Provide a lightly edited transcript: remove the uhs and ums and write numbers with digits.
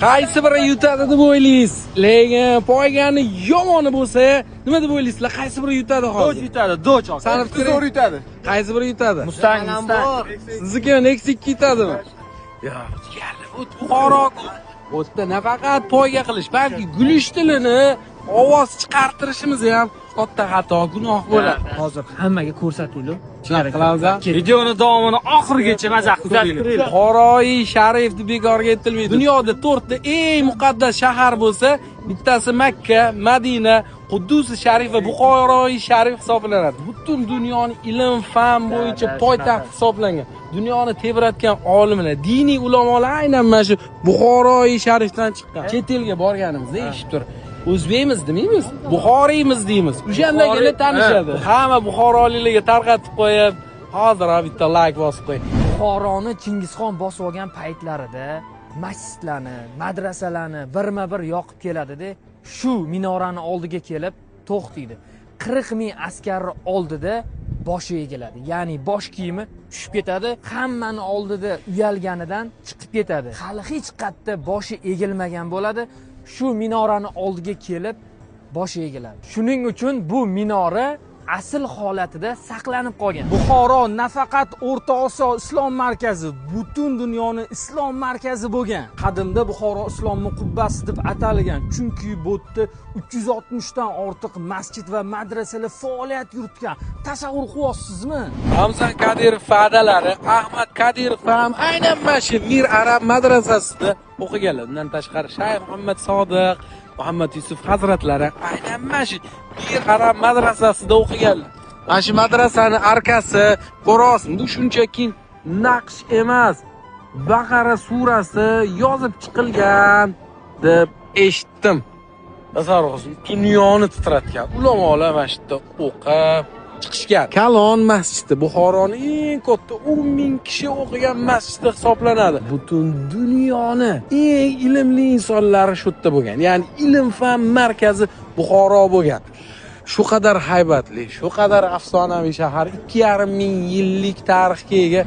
Qaysi biri yutadi deb o'ylaysiz? Lekin poygani yomoni bo'lsa, nima deb o'ylaysizlar? Qaysi biri yutadi hozir? Dodge yutadi, Dodge. Sani fikring? Zo'r yutadi. Qaysi biri yutadi? Mustang, Mustang. Sizniki Nexia 2 yutadimi? Yo'q, jigarli, bu Buxoro-ku. Bu yerda nafaqat poyga qilish, balki gulish tilini ovoz chiqartirishimiz ham katta xato, gunoh bo'ladi. Hozir hammaga ko'rsatuvli. Shunaqa qilamiz. Videoni davomini oxirigacha maza qilib ko'ringlar. Buxoroyi sharif deb bekorga aytilmaydi. Dunyoda to'rtta eng muqaddas shahar bo'lsa, bittasi Makka, Madina, Quddus sharif va Buxoroyi sharif hisoblanadi. Butun dunyoni ilm, fan bo'yicha poytaxt hisoblangan. Dunyoni tebratgan olimlar, diniy ulamolar aynan mana shu Buxoroyi sharifdan chiqqan. Chet elga borganimizda eshitib tur. O'zbekmiz demaymiz, Buxoriymiz deymiz. O'shandagina tanishadi. Hamma buxoroliklarga tarqatib qo'yib, hozir bitta like bosib qo'y. Buxoroni Chingizxon bosib olgan paytlarida masjidlarni, madrasalarni birma-bir yoqib keladida, shu minorani oldiga kelib to'xtaydi. 40 ming askarni oldida boshi egiladi. Ya'ni bosh kiyimi tushib ketadi, hammani oldida uyalganidan chiqib ketadi. Hali hech qayerda boshi egilmagan bo'ladi. Shu minorani oldiga kelib boshi egiladi. Shuning uchun bu minora asl holatida saqlanib qolgan. Buxoro nafaqat O'rta Osiyo islom markazi, butun dunyoni islom markazi bo'lgan. Qadimda Buxoro islomning qubbasi deb atalgan, chunki bu yerda 360 dan ortiq masjid va madrasalar faoliyat yuritgan. Tasavvur qilyapsizmi? Ramzan Kadirov adalari Ahmad Kadirov ham aynan mana shu Mir Arab madrasasida o'qiganlar. Undan tashqari Shayx Muhammad Sodiq, Muhammad Yusuf hazratlari aynan mana shu Mir Arab madrasasida o'qiganlar. Mana shu madrasani arkasi ko'rasiz, bu shunchaki naqsh emas, Baqara surasi yozib chiqilgan deb eshitdim. Tasavvur qiling, dunyoni titratgan ulamolar mana shu yerda o'qib chiqishgan. Kalon masjidi Buxoroning eng katta 10 ming kishi o'qigan masjidi hisoblanadi. Butun dunyoni eng ilmli insonlari shu yerda bo'lgan. Ya'ni ilm fan markazi Buxoro bo'lgan. Shu qadar haybatli, shu qadar afsonaviy shahar, 2,5 ming yillik tarixga ega.